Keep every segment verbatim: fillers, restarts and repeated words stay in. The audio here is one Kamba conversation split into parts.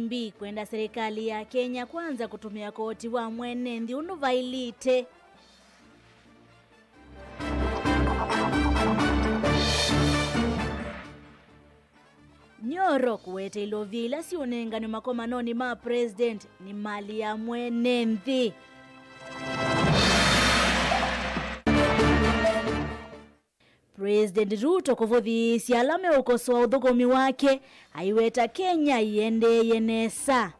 Mbi kwenda serikali ya Kenya Kwanza kũtũmĩa koti wa mwene nthĩ ũndũ vailĩte. Nyoro kũweta ilovia ila siũnenganw'e makomanonĩ ma president nĩ mali ya mwene nthĩ. President Ruto kũvũthĩĩsya ala meũkosoa ũthũkũmi wake, aiweta Kenya ĩendeeye nesa.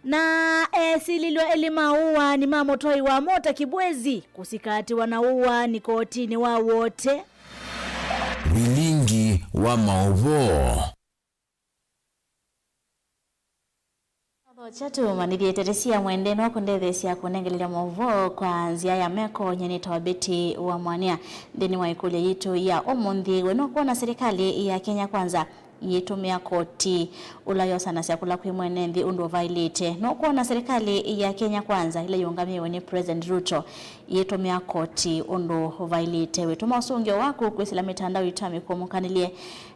Na esilĩlw'a elĩ ma ũaani ma mũtwaĩ wa mota Kibwezi kũsikatĩwa na ũaani kotinĩ wa Wote. Vilingi wa maũvoo. Thokya tũmanyĩthye ndeto sya mwene no kũndetheesya kũnengelelya maũvoo kwa nzĩa ya meko. Nyie nĩtawa Betty wa Mwania. Nthĩnĩ wa ĩkũlyo yitũ ya ũmũnthĩ, we nũkwona serikali ya Kenya Kwanza yĩtũmĩa koti ũla yosanasya kũla kwĩ mwene nthĩ ũndũ ũvaĩlĩte? Nũkwona serikali ya Kenya Kwanza ĩla yĩũngamĩwe nĩ President Ruto yĩtũmĩa koti ũndũ ũvaĩlĩte? Wĩtũma ũsũngĩo waku kwĩsĩla mĩtandao itũ ya mĩkũmũkanĩlye,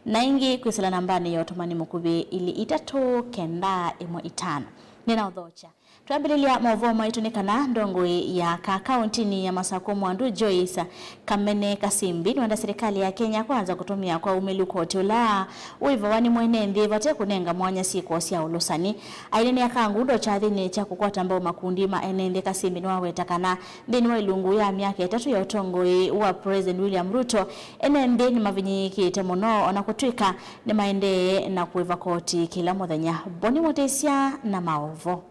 na ĩngĩ kwĩsĩla nambanĩ ya ũtũmani mũkuvĩ ilĩ itatũ kenda ĩmwe itano. Nĩnaũthokya. Twambĩlĩlya maũvoo maitũ nĩ kana ndongoi ya ka kaũntinĩ ya Masakũ Mwandu Joyce Kamene Kasimbi nĩwenda serikali ya Kenya Kwanza kũtũmĩa kwa ũmĩlu koti ũla wĩvawa nĩ mwene nthĩ vate kũnenga mwanya syĩko sya ũlũsani. Aineenea Kangundo kyathĩnĩ kya kũkwata mbau makundi ma ene nthĩ, Kasimbi nĩwaweta kana nthĩnĩ wa ilungu ya myaka ĩtatũ ya ũtongoi wa President William Ruto, ene nthĩ nĩmavinyĩĩkĩte mũno, ona kũtw'ĩka nĩmaendee na kũĩva koti kĩla mũthenya. Boni Mũtĩsya na maũvoo.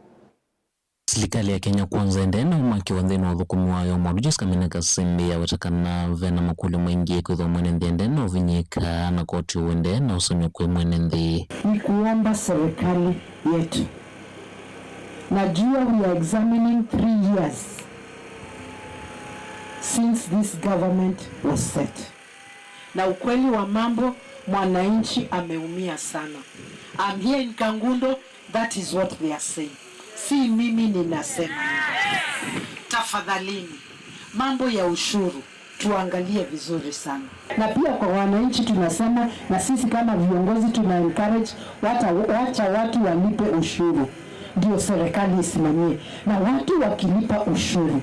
Silikalĩ ya Kenya Kwanza ĩendee na ũmakĩo nthĩnĩ wa ũthũkũmi wayo. Mwandu Joyce Kamene Kasimbi aweta kana ve na makũlyo maingĩ kwĩthĩwa mwene nthĩ ĩendee na ũvinyĩĩka na koti ũendee na ũsũnĩo kwĩ mwene nthĩ. Ni kuomba serikali yetu, najua we are examining three years since this government was set, na ukweli wa mambo, mwananchi ameumia sana. I'm here in Kangundo, that is what they are saying. Si mimi ninasema hivyo. Tafadhalini, mambo ya ushuru tuangalie vizuri sana. Na pia kwa wananchi tunasema, na sisi kama viongozi tuna encourage, wata, wacha watu walipe ushuru, ndio serikali isimamie. Na watu wakilipa ushuru,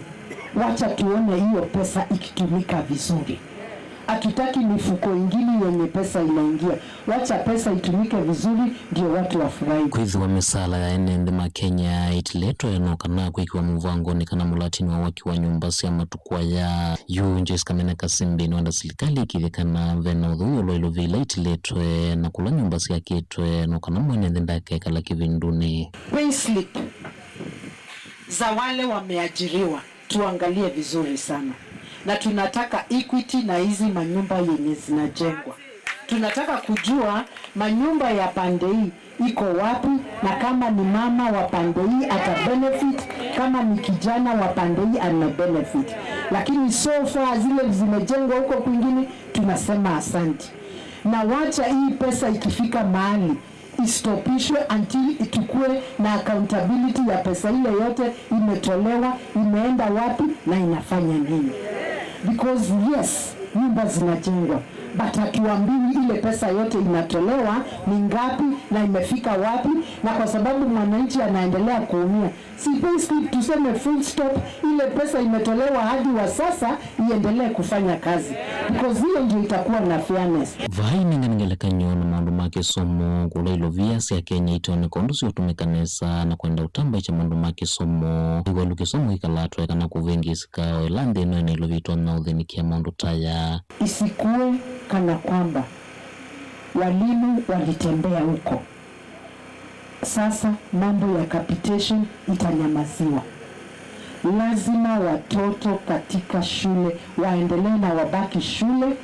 wacha tuone hiyo pesa ikitumika vizuri. Hatutaki mifuko ingine yenye pesa inaingia. Wacha pesa itumike vizuri, ndio watu wafurahi. Kwĩthĩwa mĩsaala ya ene nthĩ ma Kenya ĩtiletwe no kana kwĩkĩwa mũvangonĩ kana mũlatinĩ wa waki wa nyũmba sya matukũ aya. Yu Joyce Kamene Kasimbi nĩwenda silikalĩ ĩkĩthye kana ve na ũthũi ũlwaĩlũvĩ ila itiletwe na kũla nyũmba syakĩtwe no kana mwene nthĩ ndakekala kĩvindunĩ. Payslip za wale wameajiriwa tuangalie vizuri sana, na tunataka equity na hizi manyumba yenye zinajengwa. Tunataka kujua manyumba ya pande hii iko wapi, na kama ni mama wa pande hii ata benefit, kama ni kijana wa pande hii ana benefit. Lakini so far zile zimejengwa huko kwingine, tunasema asante, na wacha hii pesa ikifika mahali isitopishwe until itukue na accountability ya pesa ile yote imetolewa, imeenda wapi na inafanya nini. Because yes, nyumba zinajengwa, but hatuambiwi ile pesa yote inatolewa ni ngapi na imefika wapi, na kwa sababu mwananchi anaendelea kuumia, si payslip tuseme full stop, ile pesa imetolewa hadi wa sasa iendelee kufanya kazi, because hiyo ndio itakuwa na fairness. Vai nengane ngelekany'o na maũndũ ma kĩsomo, kũla ilovia sya Kenya itoneka ũndũ siũtũmĩka nesa na kwenda ũtambaĩkya maũndũ ma kĩsomo. Ĩw'alu kĩsomo kĩkalatwae kana kũvĩngĩsĩka, o ĩla nthĩ ĩno ĩna ilovia itonya ũthĩnĩkĩa maũndũ ta aya. Isikuwe kana kwamba walimu walitembea huko. Sasa mambo ya capitation itanyamaziwa. Lazima watoto katika shule waendelee na wabaki shule,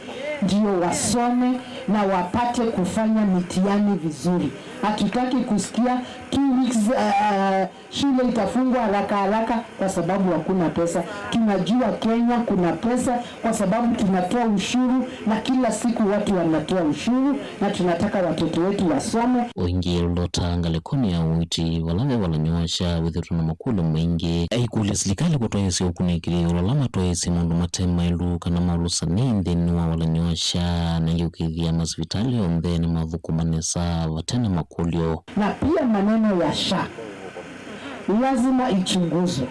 ndio wasome na wapate kufanya mitihani vizuri. Hatutaki kusikia two weeks, uh, shule itafungwa haraka haraka kwa sababu hakuna pesa. Tunajua Kenya kuna pesa kwa sababu tunatoa ushuru na kila siku watu wanatoa ushuru, na tunataka watoto wetu wasome. O ĩngĩ, ĩlota ngalĩkonĩ ya ũiiti vala ve valany'o wa SHA wĩthĩtwe na makũlyo maingĩ. Aikũlya silikalĩ kũtwaĩĩsya ũkunĩkĩli ĩũlũ ala matwaĩĩsye maũndũ mate maĩlu kana maũlũsani nthĩnĩ wa valany'o wa SHA na yĩũkĩĩthya masivitalĩ onthe nĩmathũkũma nesa vate na makũlyo. Na pia maneno ya SHA lazima ichunguzwe.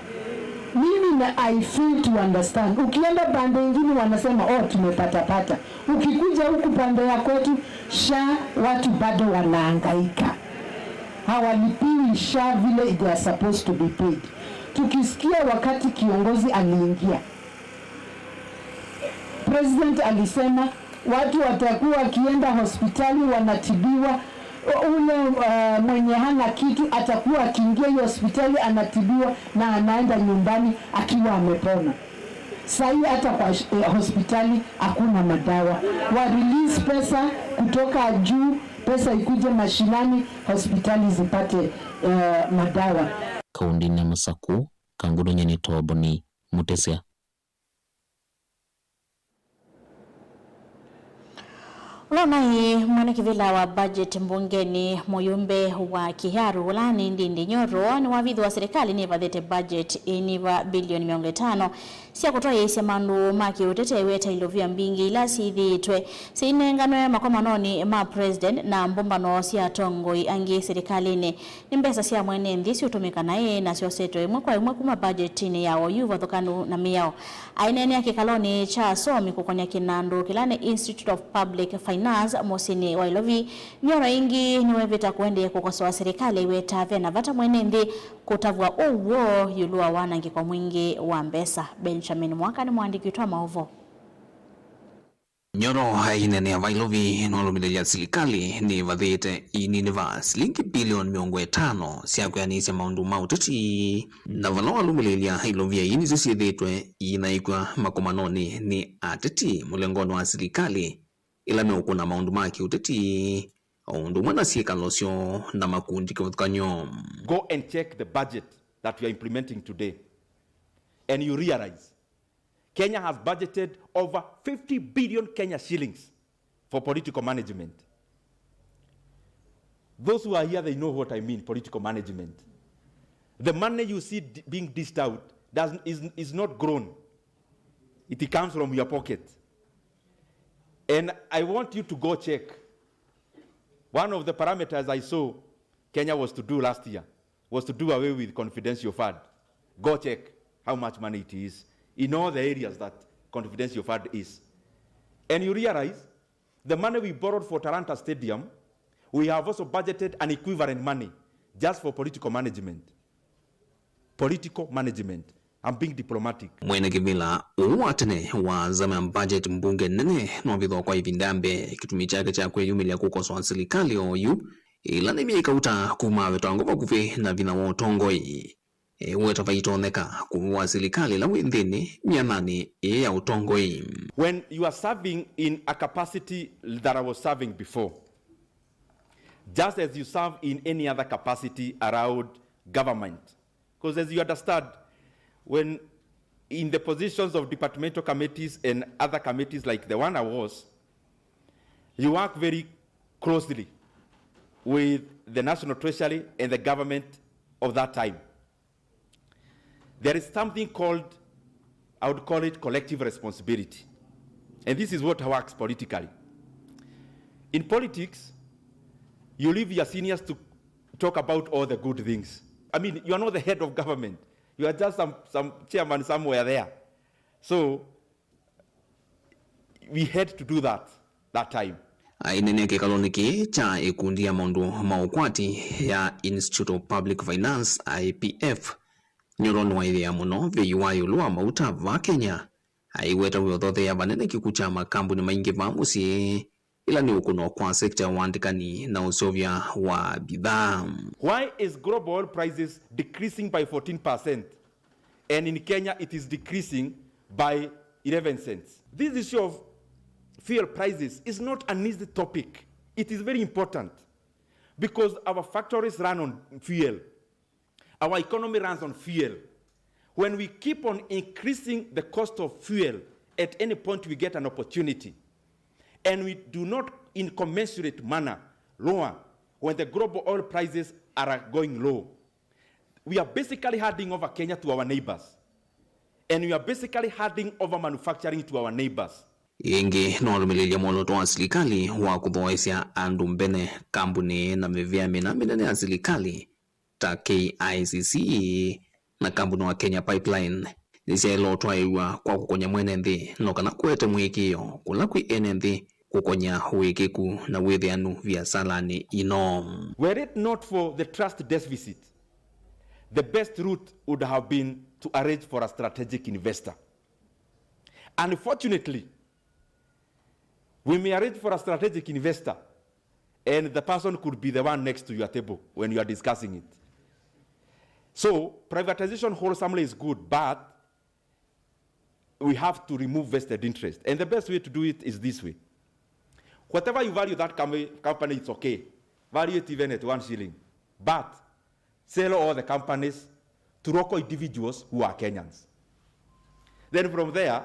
Mimi na I fail to understand. Ukienda pande ingine wanasema, "Oh, tumepata pata." Ukikuja huku pande ya kwetu, SHA watu bado wanahangaika. Hawalipiwi SHA vile they are supposed to be paid. Tukisikia wakati kiongozi aliingia, President alisema watu watakuwa wakienda hospitali wanatibiwa, ule, uh, mwenye hana kitu atakuwa akiingia hiyo hospitali anatibiwa na anaenda nyumbani akiwa amepona. Sahi hata kwa sh-, eh, hospitali hakuna madawa. Wa release pesa kutoka juu, pesa ikuje mashinani, hospitali zipate, eh, madawa. Kaũntĩnĩ ya Masakũ, Kangũdũ Nyeni Toboni, Mũtĩsya. Ũla ũnaĩ mwene kĩvĩla wa budget mbungenĩ, mũyũmbe wa Kiharu, ũla nĩ Ndindi Nyoro, nĩwavithũa silikalĩ nĩvathĩte budget ĩnĩva bilioni mĩongo ĩtano sya kũtwaĩĩsya maũndũ ma kĩũteti, aiweta ilovia mbingĩ ila syĩthĩĩtwe syĩinenganwe makomanonĩ ma president na mbũmbano sya atongoi angĩ silikalĩnĩ. Nĩ mbesa sya mwene nthĩ siũtũmĩka naĩ na syosetwe ĩmwe kwa ĩmwe kuma mbajetinĩ ya oyu vathũkanu na mĩao. Aineenea kĩkalonĩ kya asomi kũkonya kĩnandũ kĩla nĩ Institute of Public Finance mũsyĩnĩ wa Ilovi, Nyoro ĩngĩ nĩwevĩta kũendeea kũkosoa silikalĩ aiweta ve na vata mwene nthĩ kũtavw'a ũw'o ĩũlũ wa wanangĩko mwingĩ wa mbesa. Benjamin Mwaka nĩ mũandĩki witũ wa maũvoo. Nyoro aineenea va Ilovi nĩwalũmĩlĩlya silikalĩ nĩvathĩĩte ĩnĩnĩva silingi bilioni mĩongo ĩtano sya kwĩanĩsya maũndũ ma ũteti, na vala walũmĩlĩlya Ilovi ii nĩsyo syĩthĩĩtwe iinaĩkw'a makomanonĩ nĩ ateti mũlengonĩ wa silikalĩ ĩla meũkũna maũndũ ma kĩũteti, o ũndũ ũmwe na syĩkalo syoo na makundi kĩvathũkany'o. Go and check the budget that we are implementing today, and you realize Kenya has budgeted over fifty billion Kenya shillings for political management. Those who are here, they know what I mean, political management. The money you see d-, being dished out does, is, is not grown. It comes from your pocket. And I want you to go check. One of the parameters I saw Kenya was to do last year was to do away with confidential fund. Go check how much money it is in all the areas that confidential fund is. And you realize the money we borrowed for Talanta Stadium, we have also budgeted an equivalent money just for political management. Political management. I'm being diplomatic. Mwene kĩvĩla ũũ wa tene wa nzama ya budget mbunge nene nĩwavithwa kwa ĩvinda ya mbee kĩtumi kyake kya kwĩyumĩlya kũkosoa silikalĩ oyu ĩla nĩ myei kauta kuma avetangwa vakuvĩ na vinya wa ũtongoi. Eweta vaitonyeka kũvũa silikalĩ ĩla wĩ nthĩnĩ myananĩ ĩĩ ya ũtongoi. When you are serving in a capacity that I was serving before, just as you serve in any other capacity around government, because as you understand, when in the positions of departmental committees and other committees like the one I was, you work very closely with the National Treasury and the government of that time. There is something called, I would call it collective responsibility. And this is what works politically. In politics, you leave your seniors to talk about all the good things. I mean, you are not the head of government. You are just some, some chairman somewhere there. So, we had to do that, that time. Aineenea kĩkalonĩ kĩĩ kya ĩkundi ya maũndũ ma ũkwati ya Institute of Public Finance, I P F, Nyoro nĩwaĩthĩa mũno vei wa ĩũlũ wa mauta va Kenya, aiweta wĩothotheea vanene kĩkw'ũ kya makambuni maingĩ va mũsyĩ, ĩla nĩ ũkũno kwa sekta ya ũandĩkani na ũseũvya wa mbithaa. Why is global oil prices decreasing by fourteen percent, and in Kenya it is decreasing by eleven cents? This issue of fuel prices is not an easy topic. It is very important. Because our factories run on fuel. Our economy runs on fuel. When we keep on increasing the cost of fuel, at any point we get an opportunity. And we do not, in commensurate manner, lower when the global oil prices are going low. We are basically handing over Kenya to our neighbors. And we are basically handing over manufacturing to our neighbors. Ĩngĩ, no alũmĩlĩlya mwolooto wa silikalĩ wa kũthooesya andũ mbene, kambunĩ na mĩvĩa mĩna mĩnene ya silikalĩ ta K I C C na kambunĩ wa Kenya Pipeline nĩsyaĩle ũtwaĩw'a kwa kũkony'a mwene nthĩ, no kana kũete mũĩkĩĩo kũla kwĩ ene nthĩ kũkony'a ũĩkĩku na wĩthĩanu viasalanĩ ino. Were it not for the trust deficit, the best route would have been to arrange for a strategic investor. Unfortunately, we may arrange for a strategic investor, and the person could be the one next to your table when you are discussing it. So, privatization wholesomely is good, but we have to remove vested interest. And the best way to do it is this way. Whatever you value that com-, company, it's okay. Value it even at one shilling. But sell all the companies to local individuals who are Kenyans. Then from there,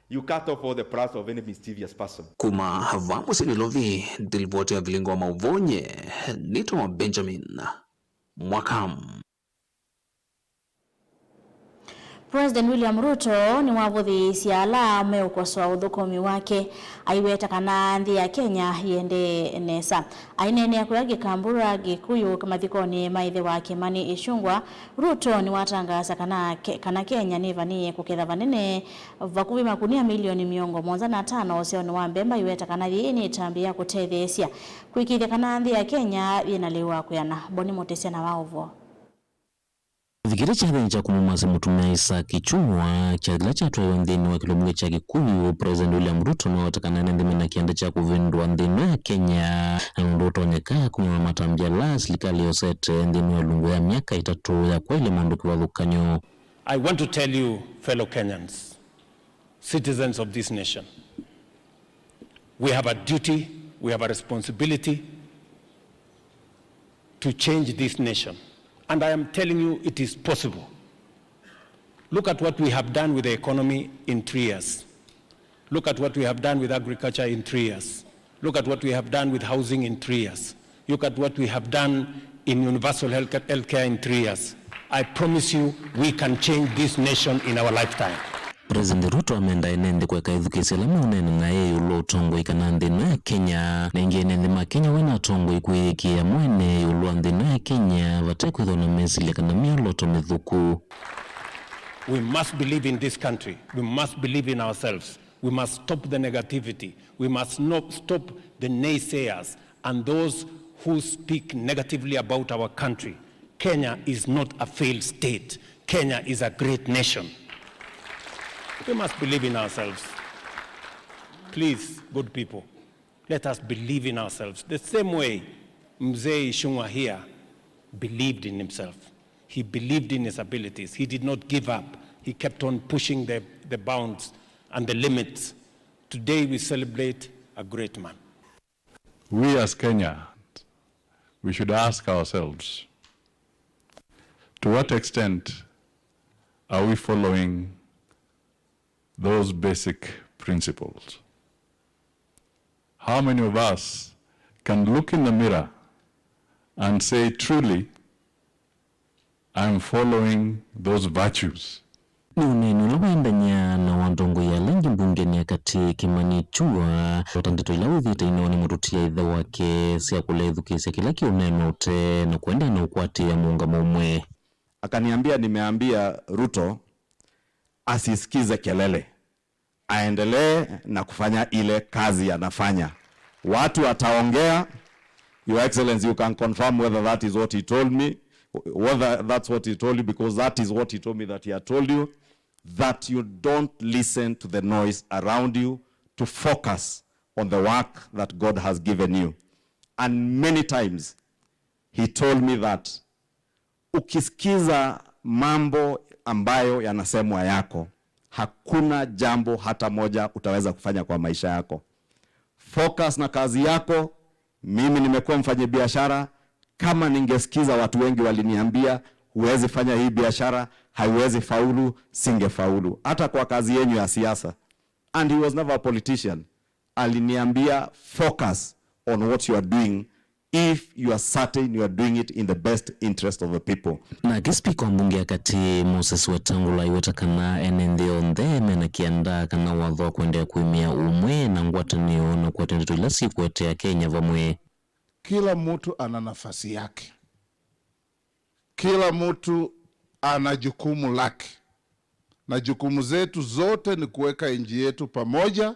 you cut off all the plans of any mischievous person. Kuma vaa mũsyĩ Nairobi, nĩ livoti ya vilingo wa maũvoo nye, nĩtawa Benjamin Mwaka. President William Ruto nĩwavũthĩĩsye ala meũkosoa ũthũkũmi wake, aiweta kana nthĩ ya Kenya yĩendee nesa. Aineenea kũya Gĩkambura, Gĩkũyũ, mathikonĩ ma ĩthe wa Kĩmani Ĩchung'wa, Ruto nĩwatangaasa kana Ke-, kana Kenya nĩvanĩĩe kũketha vanene, vakuvĩ makunia milioni mĩongo mũonza na atano ũseonĩ wa mbemba, aiweta kana yĩĩ nĩ ĩtambya ya kũtetheesya kwĩkĩĩthya kana nthĩ ya Kenya yĩna lĩu wa kwĩana. Boni Mũtĩsya na wa ũvoo. Kĩthĩkĩte kyathĩnĩ kya kũmũmasya mũtumĩa Isaac Ĩchung'wa, kyathĩ kĩla kyatwaĩwe nthĩnĩ wa kĩlũmbũke kya Kĩkũyũ, President William Ruto nĩwaweta kana ene nthĩ mena kĩanda kya kũvĩndũa nthĩ ĩno ya Kenya, na ũndũ ũtonyeka kumana na matambya ala silikalĩ yosete nthĩnĩ wa ĩlungu ya myaka ĩtatũ ya kwaĩlya maũndũ kĩvathũkany'o. I want to tell you, fellow Kenyans, citizens of this nation, we have a duty, we have a responsibility to change this nation. And I am telling you, it is possible. Look at what we have done with the economy in three years. Look at what we have done with agriculture in three years. Look at what we have done with housing in three years. Look at what we have done in universal health, health care in three years. I promise you, we can change this nation in our lifetime. President Ruto amenda ene nthĩ kũeka ĩthukĩĩsya ala meũneena naye ĩũlũ wa ũtongoi kana nthĩ ĩno ya Kenya. Na ĩngĩ ene nthĩ ma Kenya wena atongoi kwĩyĩkĩĩa mwene ĩũlũ wa nthĩ ĩno ya Kenya, vate kwĩthwa na mesilya kana myolooto mĩthũku. We must believe in this country. We must believe in ourselves. We must stop the negativity. We must not stop the naysayers and those who speak negatively about our country. Kenya is not a failed state. Kenya is a great nation. We must believe in ourselves. Please, good people, let us believe in ourselves. The same way Mzee Ĩchung'wa here believed in himself. He believed in his abilities. He did not give up. He kept on pushing the, the bounds and the limits. Today we celebrate a great man. We as Kenyans, we should ask ourselves, to what extent are we following those basic principles? How many of us can look in the mirror and say, "Truly, I'm following those virtues"? Nĩ ũneeni ũla waendany'a na wa atongoi ala aingĩ mbungenĩ ya katĩ, Kĩmani Ĩchung'wa, weta ndeto ila wĩthĩĩte inoonĩ mũtũtia ĩthe wake sya kũlea ĩthukĩĩsya kĩla kĩũneenwa ũtee na kũendeea na ũkwatĩĩa mũũngamo ũmwe. Akaniambia, "Nimeambia Ruto asisikize kelele, aendelee na kufanya ile kazi anafanya. Watu wataongea." Your Excellency, you can confirm whether that is what he told me, whether that's what he told you, because that is what he told me that he had told you, that you don't listen to the noise around you, to focus on the work that God has given you. And many times he told me that ukisikiza mambo ambayo yanasemwa yako, hakuna jambo hata moja utaweza kufanya kwa maisha yako. Focus na kazi yako. Mimi nimekuwa mfanyabiashara, Kama ningesikiza watu wengi waliniambia, "Huwezi fanya hii biashara, haiwezi faulu," singefaulu. Hata kwa kazi yenyu ya siasa. And he was never a politician. Aliniambia, "Focus on what you are doing if you are certain you are doing it in the best interest of the people." Nake spika wa mbunge ya katĩ, Moses Wetangula, aiweta kana ene nthĩ onthe mena kĩanda kana watho wa kũendeea kũĩmĩa ũmwe na ngwatanĩo na kũete ndeto ila syĩkũetea Kenya vamwe. Kila mtu ana nafasi yake. Kila mtu ana jukumu lake. Na jukumu zetu zote ni kuweka nchi yetu pamoja,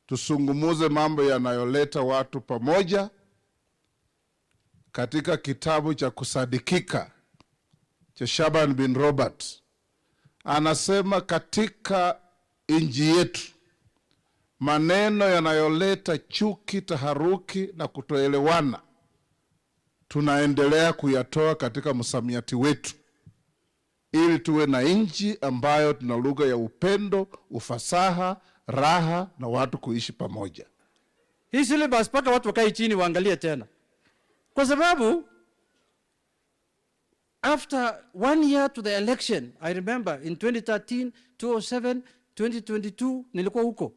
tusungumuze mambo yanayoleta watu pamoja. Katika kitabu cha Kusadikika cha Shaban bin Robert, anasema katika nchi yetu, maneno yanayoleta chuki, taharuki na kutoelewana, tunaendelea kuyatoa katika msamiati wetu, ili tuwe na nchi ambayo tuna lugha ya upendo, ufasaha, raha na watu kuishi pamoja. Hii syllabus mpaka watu wakae chini waangalie tena. Kwa sababu after one year to the election, I remember in twenty thirteen, two oh seven, twenty twenty-two, nilikuwa huko.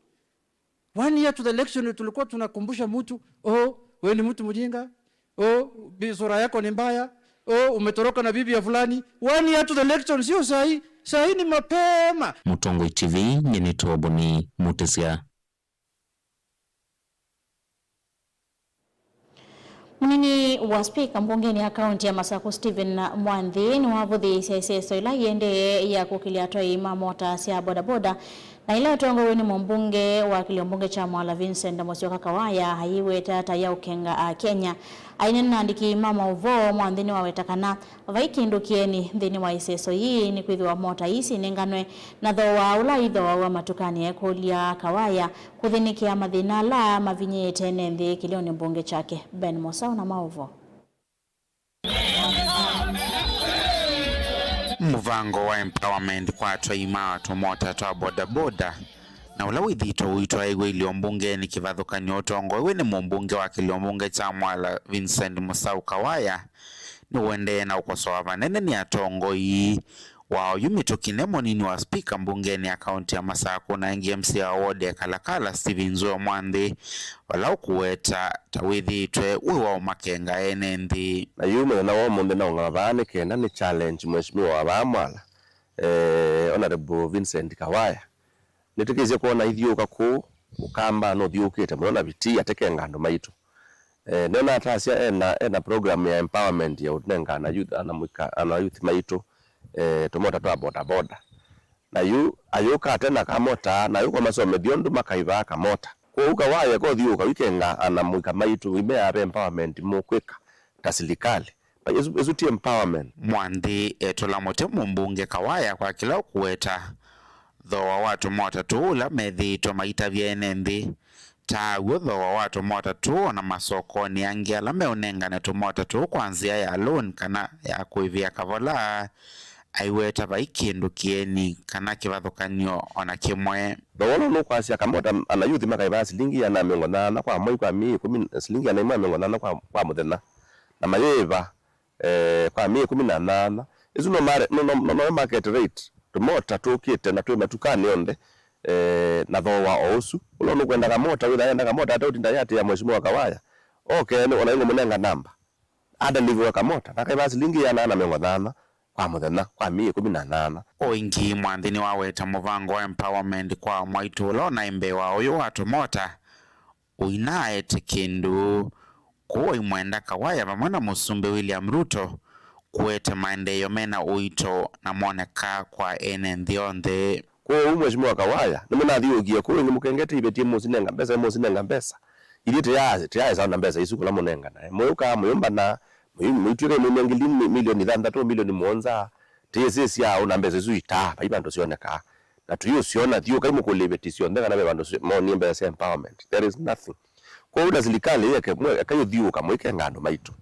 One year to the election, tulikuwa tunakumbusha mtu, "Oh, wewe ni mtu mjinga. Oh, bi-, sura yako ni mbaya. Oh, umetoroka na bibi ya fulani." One year to the election, sio saa hii. Saa hii ni mapema. Mũtongoi T V, nyie nĩ Toboni Mũtĩsya. Mũnini wa spika mbungenĩ ya kaunti ya Masaku, Stephen Mwanthi, nĩwavũthĩĩsye ĩseso ĩla ĩendee ya kũkĩlya atwai ma mota sya bodaboda, na ĩla ĩtongoew'e nĩ mũmbunge wa kĩlio mbunge kya Mwala, Vincent Musyoka Kawaya, aiweta ta ya ũkenga Akenya. Aineena na andĩki ma maũvoo, Mwanthi nĩwaweta kana vai kĩndũ kĩeni nthĩnĩ wa ĩseso yĩĩ nĩkwĩthĩwa mota ii syĩnenganwe na thooa ũla ithooawa matukanĩ, ekũlya Kawaya kũthĩnĩkĩa mathĩna ala mavinyĩĩte ene nthĩ kĩlĩonĩ mbunge kyake. Ben Mosau na maũvoo. Mũvango wa empowerment kwa atwai ma tũmota twa bodaboda, na ũla wĩthĩĩtwe ũitwaĩw'a ilio mbungenĩ kĩvathũkany'o ũtongoew'e nĩ mũmbunge wa kĩlio mbunge kya Mwala, Vincent Musau Kawaya, nĩũendee na ũkosoa vanene nĩ atongoi. Wa oyu mĩtũkĩ nĩ mũnini wa spika mbungenĩ ya kaunti ya Masakũ na ĩngĩ M C A wa wodi ya Kalakala, Stephen Nzũe Mwanthi, vala ũkũweta ta wĩthĩĩtwe wĩ wa ũmakenga ene nthĩ. Na yu mũthenya wa ũmũnthĩ naũngama vaa nĩ kenda nĩ challenge mheshimiwa wa vaa Mwala, eh, Honorable Vincent Kawaya. Nĩtwĩkĩĩsye kwona ithyũũka kũũ, Ũkamba nũthyũũkĩte mũno na vitii atekenga andũ maitũ. Eh, nĩona atasya ena, ena program ya empowerment ya ũnenga ana youth, ana mũika, ana youth maitũ, eh, tũmota twa boda boda. Na yu ayũka ate na kamota, na yu kwa masomethyo ndũ makaivaa kamota. Kwoou Kawaya kothiũũka wikenga ana mũika maitũ, imeave empowerment mũkwĩka ta silikalĩ. Ĩsu, ĩsu ti empowerment. Mwanthi etũla mũtĩ mũmbunge Kawaya kwa kĩla ũkũweta thooa wa tũmota tũũ ũla methĩĩtwe maitavya ene nthĩ. Ta w'o thooa wa tũmota tũũ o na masokonĩ angĩ ala meũnengane tũmota tũũ kwa nzĩa ya loan kana ya kũĩvĩa kavola, aiweta vai kĩndũ kĩeni kana kĩvathũkany'o o na kĩmwe. Thooa ũla nũkwasya kamota ana youth makaĩvaa silingi ĩana na mĩongo nyanya kwa mwei kwa myei ĩkũmi, silingi ĩana ĩmwe na mĩongo nyanya kwa, kwa mũthenya, na mayĩĩva eh, kwa myei ĩkũmi na nyanya. Ĩsu no mare-, no, no, no, no market rate. Tũmota tũkĩte na twĩ matukanĩ onthe, eh, na thooa o ũsu. Ũla nũkwenda kamota, wĩtha enda kamota ate ũtinda yatĩa mheshimiwa Kawaya. Okay, nĩ, ona ingũmũnenga namba. Adeliviwa kamota, na kaĩva silingi ĩana na mĩongo nyanya kwa mũthenya, kwa myei ĩkũmi na nyanya. O ĩngĩ, Mwanthi nĩwaweta mũvango wa empowerment kwa mwaitũ ũla ũnaĩ mbee wa ũyũ wa tũmota. Ũinaaete kĩndũ. Kwoou aimwenda Kawaya vamwe na Mũsumbĩ William Ruto kũete maendeeo mena ũito na moneka kwa ene nthĩ onthe. Kwoou, Mheshimiwa Kawaya, nĩmũnathiũũkie kũu ĩngĩ mũkengete iveti mũsinenga mbesa, mũsinenga mbesa. Ithyĩ tĩya-, tĩyaĩsa ona mbesa isu kũla mũnenganae. Mũyũkaa mũyũmbana, mũyu-, mũitw'ĩka imũmya ngili mi-, milioni thanthatũ, milioni mũonza. Tĩyĩsĩsya ũna mbesa isu itaa, vai vandũ syonekaa. Na tũyĩũsyona, thiũkai mũkũlye iveti syonthe kana ve vandũ syo-, moonie mbesa sya empowerment. There is nothing. Kwoou na silikalĩ yeke, mwe-, ekai ũthiũũka mũikenga andũ maitũ.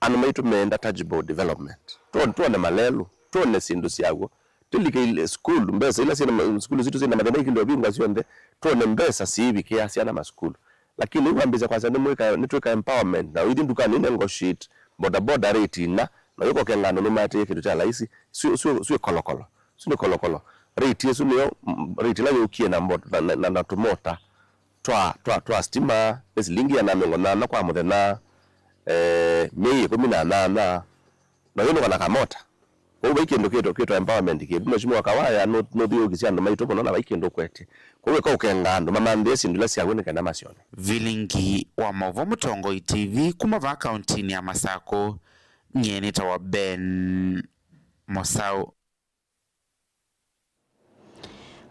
Andũ maitũ meenda tangible development. Tuone, tuone malelũ, tuone syĩndũ syaw'o. Tũlike ile sukulu, mbesa ila syĩna ma-, sukulu sitũ syĩna mathĩna ikĩlwe vingwa syonthe, tuone mbesa siivikĩa syana masukulu. Lakini rĩu wambĩĩsya kwasya nĩmwĩka, nĩtwĩka empowerment, na ũithi ndukanĩ negotiate bodaboda rate ina, na ũyũka ũkenga andũ nũmaetĩĩe kĩndũ kya laisi, sio, sio, sio kolokolo. Sio nĩ kolokolo. Rate ĩsu nĩyo, mm, rate ĩla yũkie na mbo-, na, na, na, na tũmota twa, twa, twa stima, nĩ silingi ĩana na mĩongo nyanya kwa mũthenya, eh, myei ĩkũmi na nyanya, na ũyũnũka na kamota. Kwoou vai kĩndũ kĩtũ, kĩtũ empowerment kĩvu. Mheshimiwa Kawaya nũ-, nũthiũũkisye andũ maitũ mũno na vai kĩndũ ũkwetye. Kwoou eka ũkenga andũ mamanthĩe syĩndũ ila syaw'o nĩ kenda masyone. Vilingi wa Maũvoo Mũtongoi T V kuma vaa kauntinĩ ya Masakũ, nyie nĩtawa Ben Mosau.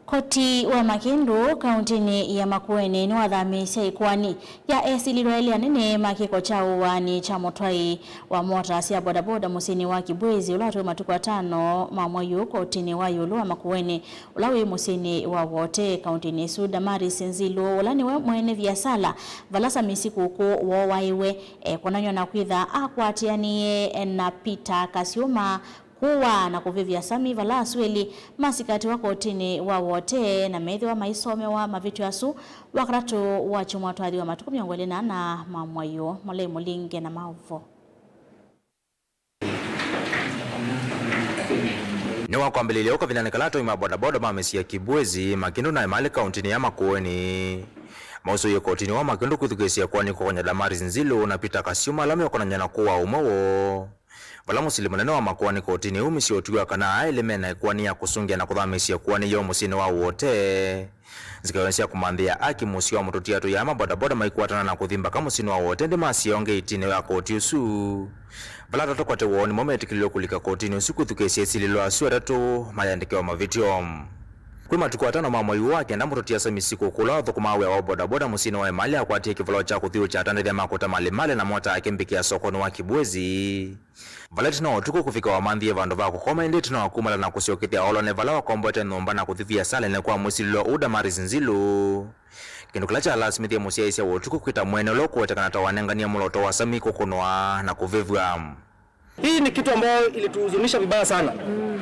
Koti wa Makĩndũ kauntinĩ ya Makueni nĩwathamĩĩsye ĩkoani ya esilĩlwa elĩ anene ma kĩko kya ũaani kya mũtwaĩ wa mota sya bodaboda mũsyĩnĩ wa Kibwezi, ũla watwaĩwe matukũ atano ma mwei ũũ kotinĩ wa ĩũlũ wa Makueni, ũla wĩ mũsyĩnĩ wa Wote kauntinĩ ĩsu. Damaris Nzilu, ũla nĩwe mwene viasala vala Samisi Kũkũ wooaĩwe, ekwonany'a na kwĩtha akwatĩanĩe na Peter Kasyũma, kũaa na kũvĩvya Sami vala asu elĩ masikatiwa kotinĩ wa Wote na meethĩwa maisomewa mavĩtyo asu Wakatatũ wa kyumwa twathi wa matukũ mĩongo ĩlĩ na ana ma mwai ũũ. Molei Mũlinge na maũvoo. Nĩwakwambĩlĩlya ũkavindanĩ kala atũi ma bodaboda ma mĩsyĩ ya Kibwezi, Makĩndũ na Emali kauntinĩ ya Makueni mausũie kotinĩ wa Makĩndũ kwĩthukĩĩsya kwani kũkonya Damaris Nzilu na Peter Kasyũma ala meũkonany'a na kũaa ũmwe woo. Vala mũsili mũnene wa makoani kotinĩ ũmisye ũtwi wa kana aa elĩ mena ĩkoani ya kũsũngĩa na kũthamĩĩsya ĩkoani yoo mũsyĩnĩ wa Wote. Nzika sya kũmanthĩa aki mũsyĩ wa mũtũtia tũyaa ma bodaboda maikwatana na kũthi mbaka mũsyĩnĩ wa Wote ndĩ masyao ngeitĩnĩ ya koti ũsu, vala atatũ kwate woni mo metĩkĩlilwe kũlika kotinĩ ũsu kwĩthukĩĩsya esilĩlwa asu atatũ mayandĩkĩwa mavĩtyo. Kwĩ matukũ atano ma mwai ũũ wa kenda, mũtũtia Samisi Kũkũ ũla wathũkũmaa wĩa wa bodaboda mũsyĩnĩ wa Emali akwatie kĩvalo kya kũthiũũkya atandĩthya ma kũta malimali na mota yake mbĩkĩa sokonĩ wa Kibwezi, vala ĩtina wa ũtukũ kũvika wamanthie vandũ va kũkoma, ĩndĩ ĩtina wa kumala na kũsyokethya aolwa nĩ vala wakomboete nyũmba na kũthi viasalanĩ kwa mwĩsilĩlwa ũũ Damaris Nzilu, kĩndũ kĩla kyalasimĩthie mũsyaĩĩsya wa ũtukũ kwĩta mwene ũla ũkũwetekana ta wanenganie mũloto wa Sami kũkũnwa na kũvĩvw'a. Hii ni kitu ambayo ilituhuzunisha vibaya sana.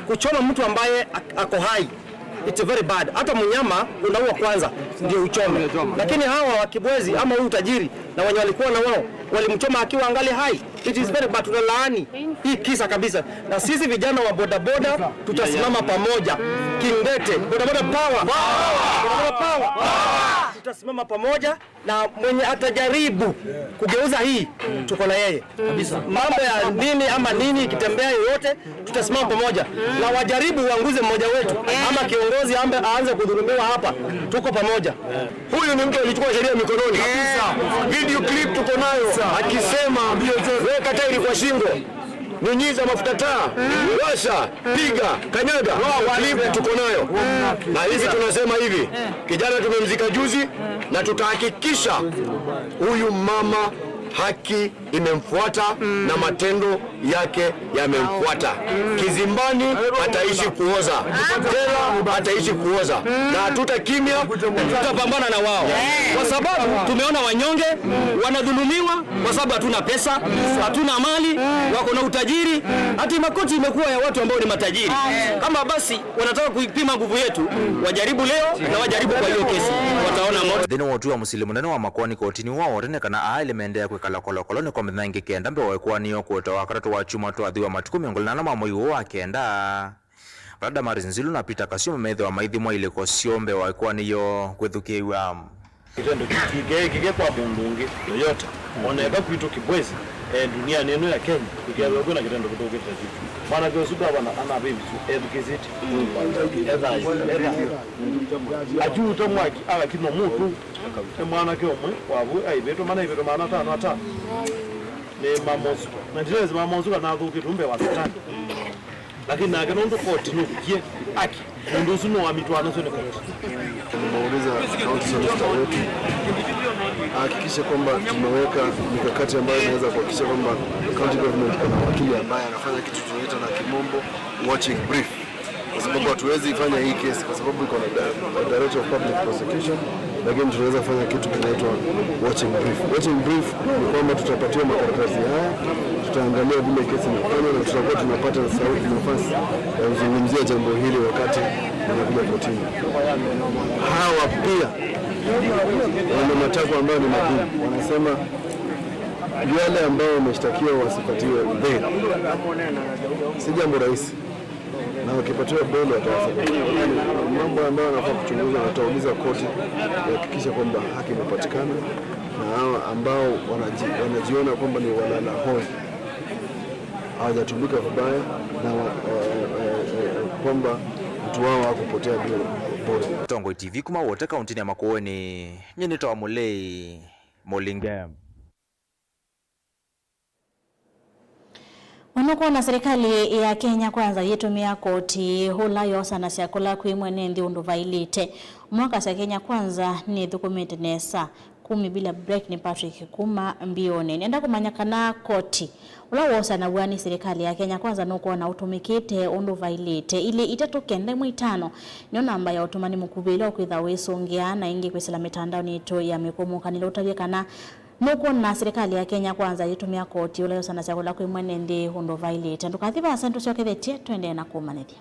Kuchoma mtu ambaye ak-, ako hai, it's very bad. Hata mnyama unaua kwanza ndio uchome. Lakini hawa wa Kibwezi ama huu tajiri na wenye walikuwa na wao, walimchoma akiwa angali hai. It is very bad. Tunalaani hii kisa kabisa. Na sisi vijana wa bodaboda tutasimama pamoja. Kingete, bodaboda power. Bodaboda power. Tutasimama pamoja. Na mwenye atajaribu kugeuza hii, tuko na yeye. Mambo ya nini ama nini ikitembea yoyote, tutasimama pamoja. Na wajaribu uanguze mmoja wetu, ama kiongozi ambe aanze kudhulumiwa hapa, tuko pamoja. Huyu ni mtu alichukua sheria mikononi. Kabisa. Video clip tuko nayo, akisema, "Weka tairi kwa shingo." Nyunyiza mafuta taa, washa, piga, kanyaga, clip tuko nayo. Na hivi tunasema hivi, kijana tumemzika juzi, na tutahakikisha huyu mama haki imemfuata na matendo yake yamemfuata. Kizimbani ataishi kuoza, jela ataishi kuoza, na hatutakimya, tutapambana na wao, kwa sababu tumeona wanyonge wanadhulumiwa, kwa sababu hatuna pesa, hatuna mali, wako na utajiri. Hata makoti imekuwa ya watu ambao ni matajiri. Kama basi wanataka kuipima nguvu yetu, wajaribu leo na wajaribu kwa hiyo kesi, wataona moto. Nthĩnĩ wa ũtwi wa mũsili mũnene wa makoani kotinĩ wa Wote nĩ kana aa elĩ maendeea kwĩkala kolokolonĩ kwa mĩthenya ĩngĩ kenda mbee wa ĩkoani yoo kũetawa wakatatũ wa kyumwa twathi wa matukũ mĩongo ĩlĩ na ana ma mwei ũũ wa kenda. Vala Damaris Nzilu na Peter Kasyũma methĩwa maithimwa ilĩko syoo mbee wa ĩkoani yoo kwĩthukĩĩw'a. Kitendo kiki kĩkĩke kwa mũndũ ũngĩ yoyote, ona eka kwitũ Kibwezi, eh, duniani ĩno ya Kenya, ĩkethĩwa kwĩna kitendo kĩthũkĩte kyu. Mwanake ũsu ndavana anavĩvisye ethukĩĩsĩtye. Ethayũ. Ethayũ. Akyuuta mwaki, agakinwa mũtũ. Nĩ mwanake ũmwe wavu aivĩtwe, mana ivĩtwe maana atano atano. Nĩ mamosu. Na ndilezi mamosu kana athũkĩtwe mbee wa Satani. Lakini nake nũndũ koti nũvikie aki, mũndũ ũsu nũwamitwa nasyo nĩ koti. Tumeuliza county solicitor wetu ahakikishe kwamba tumeweka mikakati ambayo inaweza kuhakikisha kwamba county government iko na wakili ambaye anafanya kitu tunaita na kimombo watching brief, kwa sababu hatuwezi fanya hii kesi kwa sababu iko na di-, director of public prosecution, lakini tunaweza fanya kitu kinaitwa watching brief. Watching brief ni kwamba tutapatiwa makaratasi haya, tutaangalia vile kesi inafanywa na tutakuwa tunapata sauti, nafasi ya kuzungumzia jambo hili wakati linakuja kotini. Hawa pia Wana matakwa ambayo ni magumu, wanasema wale ambao wameshtakiwa wasipatiwe bail. Si jambo rahisi. Na wakipatiwa bail watawasaidia. Mambo ambayo wanafaa kuchunguza, watauliza koti ihakikishe kwamba haki imepatikana, na hawa ambao wanaji-, wanajiona kwamba ni walala hoi hawajatumika vibaya na wa-, eh, eh, eh, kwamba mtu wao hakupotea bure. Tongoi T V kuma Wote, kaunti ya Makueni, nyie nĩtawa Mũlei Mũlinge. Wanũkũna silikalĩ ya Kenya Kwanza yĩtũmĩa koti ũla yosanasya kũla kwĩ mwene nthĩ ũndũ vaĩlĩte. Mwakasya Kenya Kwanza nĩthũkũmĩte nesa. Kumi bila break nĩ Patrick kuma mbionĩ. Nĩenda kũmanya kana koti ũla wosanaw'a nĩ silikalĩ ya Kenya Kwanza nũkwona ũtũmĩkĩte ũndũ vaĩlĩte. Ilĩ itatũ kenda ĩmwe itano nĩyo namba ya ũtũmani mũkuvĩ ĩla ũkwĩtha ũisũngĩa na ĩngĩ kwĩsĩla mĩtandaonĩ yitũ ya mĩkũmũkanĩlo ũtavye kana nũkwona silikalĩ ya Kenya Kwanza yĩtũmĩa koti ũla yosanasya kũla kwĩ mwene nthĩ ũndũ vaĩlĩte. Ndũkathi vaasa, nĩtũsyokethetye tũendee na kũmanyĩthya.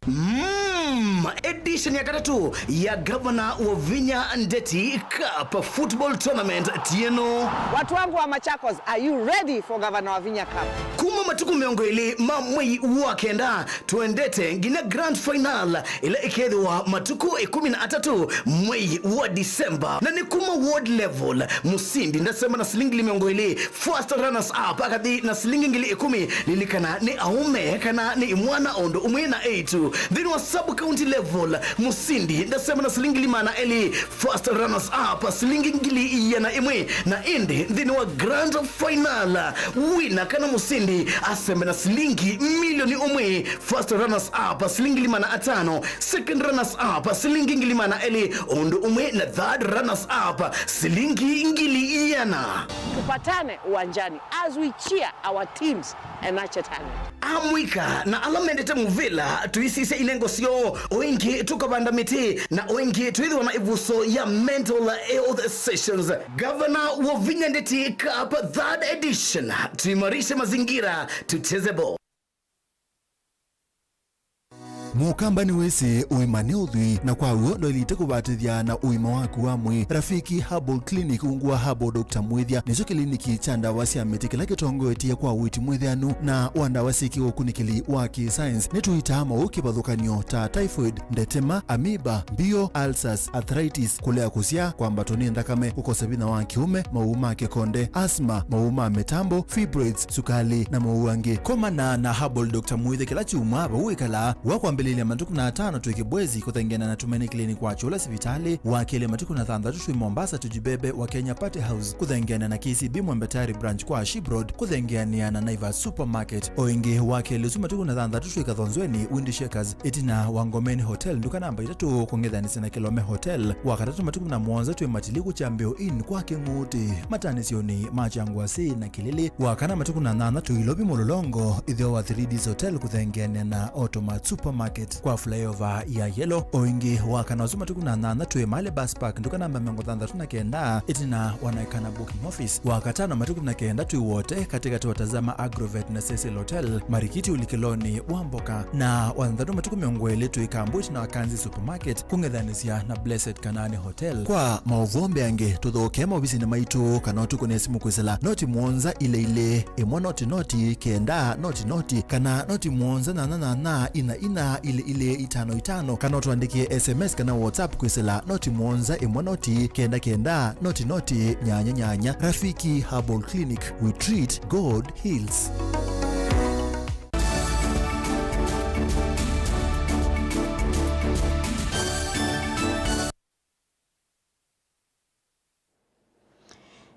Mm, edition ya katatũ ya Gavana Wavinya Ndeti Cup Football Tournament tieno. Watu wangu wa Machakos, are you ready for Gavana Wavinya Cup? Kuma matukũ mĩongo ĩlĩ ma mwei wa kenda, tũendete nginya grand final ĩla ĩkethĩwa matukũ ĩkũmi na atatũ mwei wa December. Na nĩ kuma ward level, mũsindi ndasema na silingi ngili mĩongo ĩlĩ, first runners up akathi na silingi ngili ĩkũmi, lilikana nĩ aũme kana nĩ imwana o ũndũ ũmwe na eĩtu. Nthĩnĩ wa sub county level, mũsindi ndasema na silingi ngili maana elĩ, first runners up silingi ngili iana ĩmwe, na ĩndĩ nthĩnĩ wa grand final, wina kana mũsindi asembe na silingi milioni ũmwe, first runners up silingi ngili maana atano, second runners up silingi ngili maana elĩ, ũndũ ũmwe na third runners up silingi ngili iana. Tupatane uwanjani as we cheer our teams and nurture talent. Amũika na ala mendete mũvĩla, tũisisya inengo syoo, o ĩngĩ tũkavanda mĩtĩ, na o ĩngĩ twĩthĩwa na ĩvuso ya mental health sessions. Gavana Wavinya Ndeti Cup third edition, tuimarishe mazingira, tucheze ball. Mũkamba nĩwĩsĩ ũima nĩ ũthwii, na kwa w'o ndwaĩlĩte kũvatĩthya na ũima waku wa mwĩĩ. Rafiki Herbal Clinic ungu wa Herbal Doctor Mwĩthya nĩkyo kĩliniki kya ndawa sya mĩtĩ kĩla kĩtongoetye kwa ũiiti mwĩthĩanu na wa ndawa syĩ kĩũkunĩkĩli wa kĩ-science. Nĩtũitaa maũũ kĩvathũkany'o ta typhoid, ndetema, amoeba, mbio, ulcers, arthritis, kũlea kũsyaa, kwambatwa nĩ nthakame, kũkosa vinya wa kĩũme, maũũ ma kĩkonde, asthma, maũũ ma mĩtambo, fibroids, sukali, na maũũ angĩ. Komana na Herbal Doctor Mwĩthya kĩla kyumwa vau wĩkalaa, wa kwambĩlĩlya matukũ na atano twĩ Kibwezi kũthengeana na Tumaini Clinic wa Kyũla sivitalĩ, wa kelĩ matukũ na thanthatũ twĩ Mombasa Tujibebe wa Kenya Party House, kũthengeana na K C B Mwembe Tayari Branch kwa Ashib Road, kũthengeanĩa na Naivas Supermarket. O ĩngĩ, wa kelĩ ũsu matukũ na thanthatũ twĩ Kathonzweni Windy Shakers, ĩtina wa Ngomeni Hotel, nduka namba itatũ, kũng'ethanĩsya na Kilome Hotel. Wa katatũ matukũ na mũonza twĩ Matiliku Kyambĩo Inn kwa Kĩng'ũtĩ, matanĩsyonĩ ma Kyangwasĩ na Kĩlĩlĩ. Wa kana matukũ na nyanya twĩ Ilovi Mũlolongo, ĩtheo wa three Ds Hotel kũthengeanĩa na Automat Supermarket kwa flyover ya Yellow. O ĩngĩ, wa kana ũsu matukũ na nyanya twĩ Male Bus Park, nduka namba mĩongo thanthatũ na kenda, ĩtina wa Naikana Booking Office. Wa katano matukũ na kenda twĩ Wote, katĩkatĩ wa Tazama Agrovet na Cecil Hotel, marikiti ũlikĩlonĩ wa mboka. Na wa thanthatũ matukũ mĩongo ĩlĩ twĩ Kambu, ĩtina wa Kanzi Supermarket, kũng'ethanĩsya na Blessed Kanaani Hotel. Kwa maũvoo mbeange, tũthokee maovisinĩ maitũ kana ũtũkũnĩe simũ kwĩsĩla noti mũonza ilĩ ilĩ, ĩmwe noti noti, kenda noti noti, kana noti mũonza nyanya nyanya, ina ina, ilĩ ilĩ, itano itano, kana ũtũandĩkĩe S M S kana WhatsApp kwĩsĩla noti mũonza ĩmwe noti, kenda kenda, noti noti, nyanya nyanya. Rafiki Herbal Clinic, we treat, God heals.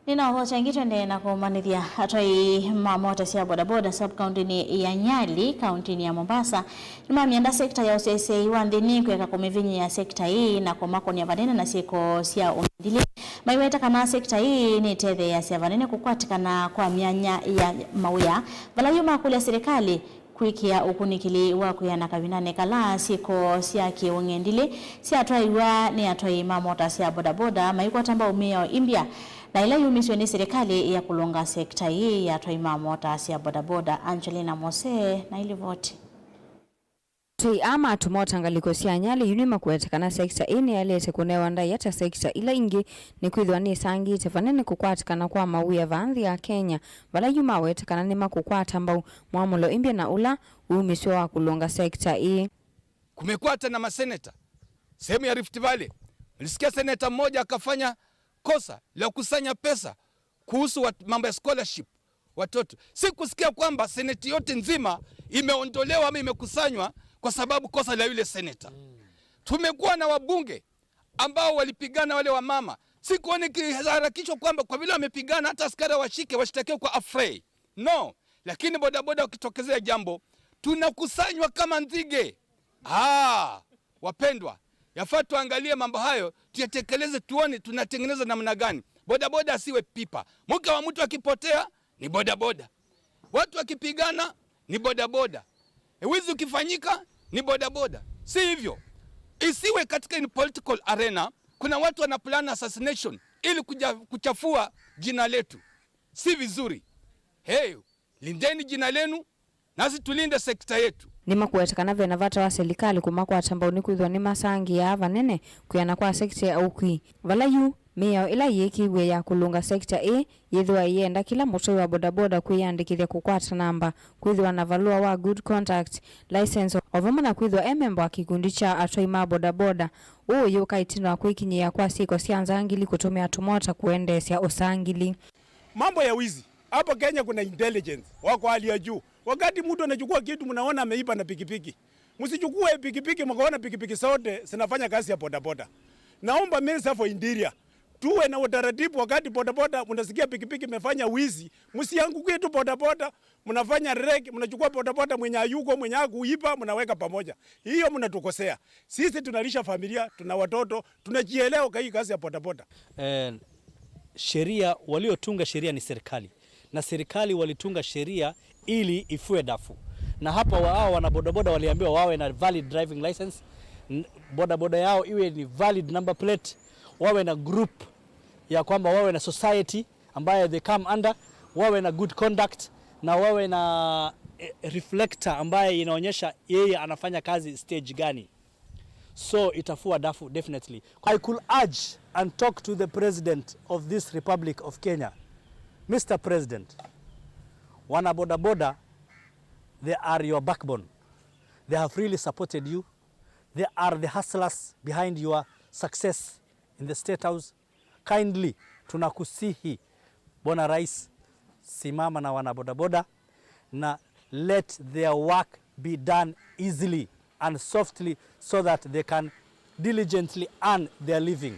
Nĩnaũthokya ĩngĩ tũendee na kũmanyĩthya. Atwai ma mota sya bodaboda sub-kauntinĩ ya Nyali, kauntinĩ ya Mombasa, nĩmamĩenda sekta ya ũseseei wa nthĩnĩ kwĩka kũmĩvinyĩĩa sekta ĩĩ na kũmakũnĩa vanene na syĩko sya ũng'endilĩ. Maiweta kana sekta ĩĩ nĩtetheeasya vanene kũkwatĩkana kwa myanya ya mawĩa, vala yu makũlya silikalĩ kwĩkĩa ũkunĩkĩli wa kwĩana kavindanĩ kala syĩko sya kĩ-ũng'endilĩ syatwaiwa nĩ atwai ma mota sya bodaboda maikwata mbau mĩao imbya na ĩla yumisye nĩ silikalĩ ya kũlũnga sekita ĩĩ ya atwai ma mota sya bodaboda. Angelina Mose na ilivoti. Atwai aa ma tũmota ngalĩko sya Nyali yu nĩmakwete kana sekita ĩĩ nĩyaĩlĩte kũnewa ndaĩa ta sekita ila ingĩ, nĩkwĩthĩwa nĩsangĩte vanene kũkwatĩkana kwa mawĩa vaa nthĩ ya Kenya, vala yu mawete kana nĩmakũkwata mbau mwamũlo ĩmbya na ũla wumisyo wa kũlũnga sekita ĩĩ. Kumekuwa hata na maseneta sehemu ya Rift Valley. Nilisikia seneta mmoja akafanya kosa la kusanya pesa kuhusu wat-, mambo ya scholarship watoto. Sikusikia kwamba seneti yote nzima imeondolewa ama imekusanywa kwa sababu kosa la yule seneta. Tumekuwa na wabunge ambao walipigana wale wa mama. Sikuona ikiharakishwa kwamba kwa vile wamepigana, hata askari washike, washtakiwe kwa afrei. No, lakini bodaboda wakitokezea jambo, tunakusanywa kama nzige. Ah, wapendwa, yafaa tuangalie mambo hayo, tuyatekeleze, tuone tunatengeneza namna gani. Bodaboda asiwe pipa. Mke wa mtu akipotea, ni bodaboda. Watu wakipigana, ni bodaboda. Wizi ukifanyika, ni bodaboda. Si hivyo? Isiwe katika in political arena, kuna watu wana plan assassination ili kuja-, kuchafua jina letu. Si vizuri. Hey, lindeni jina lenu, nasi tulinde sekta yetu. Nĩmakwete kana vena vata wa silikalĩ kũmakwata mbau nĩkwĩthĩwa nĩmasangĩaa vanene kwĩana kwa sekta ya ũkui, vala yu mĩao ĩla yĩĩkĩĩw'e ya kũlũnga sekta ĩĩ yĩthĩwa ĩyenda kĩla mũtwai wa bodaboda kwĩyandĩkĩthya kũkwata namba, kwĩthĩwa na valũa wa good conduct license, o vamwe na kwĩthĩwa e memba wa kĩkundi kya atwai ma bodaboda. Ũũ ũyũka ĩtina wa kwĩkinyĩĩa kwa syĩko sya nzangili kũtũmĩa tũmota kũendeesya ũsangili. Mambo ya wizi. Hapa Kenya kuna intelligence wako hali ya juu. Wakati mtu anachukua kitu, mnaona ameiba na pikipiki. Msichukue pikipiki mkaona pikipiki zote zinafanya kazi ya bodaboda. Naomba Minister for Interior, tuwe na utaratibu wakati bodaboda mnasikia pikipiki imefanya wizi, msiangukie tu bodaboda, mnafanya reki, mnachukua bodaboda mwenye hayuko, mwenye hakuiba, mnaweka pamoja. Hiyo mnatukosea. Sisi tunalisha familia, tuna watoto, tunajielewa kwa hii kazi ya bodaboda. Eh, sheria, waliotunga sheria ni serikali. Na serikali walitunga sheria ili ifue dafu. Na hapa wa-, hawa wana bodaboda waliambiwa wawe na valid driving license, n-, bodaboda yao iwe ni valid number plate, wawe na group ya kwamba wawe na society ambaye they come under, wawe na good conduct, na wawe na, eh, reflector ambaye inaonyesha yeye anafanya kazi stage gani. So itafua dafu, definitely. I could urge and talk to the president of this Republic of Kenya. Mister President, wana bodaboda, they are your backbone. They have really supported you. They are the hustlers behind your success in the State House. Kindly, tunakusihi, Bwana Rais, simama na wana bodaboda na let their work be done easily and softly so that they can diligently earn their living.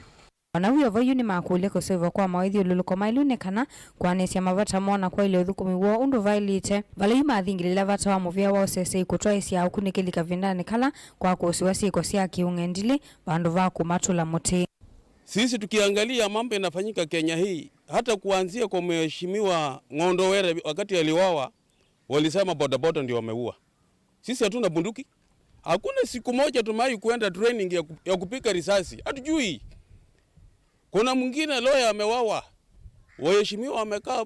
Ona wĩ o vau, yu nĩmakũlya kũseũvw'a kwa maũthyũlũlũko maĩlu nĩ kana kũanĩsya mavata moo na kwaĩlya ũthũkũmi woo ũndũ vaĩlĩte, vala yu mathingĩlĩĩla vata wa mũvĩa wa ũsesei kũtwaĩsya akunĩkĩli kavindanĩ kala kwakũsĩwa syĩko sya kĩũng'endilĩ vandũ va kũmatũla mũtĩ. Sisi tukiangalia mambo inafanyika Kenya hii, hata kuanzia kwa Mheshimiwa Ng'ondo Were wakati aliwawa, walisema bodaboda ndio wameua. Sisi hatuna bunduki. Hakuna siku moja tumewahi kuenda training ya ku-, ya kupiga risasi. Hatujui. Kuna mwingine lawyer amewawa. Waheshimiwa wamekaa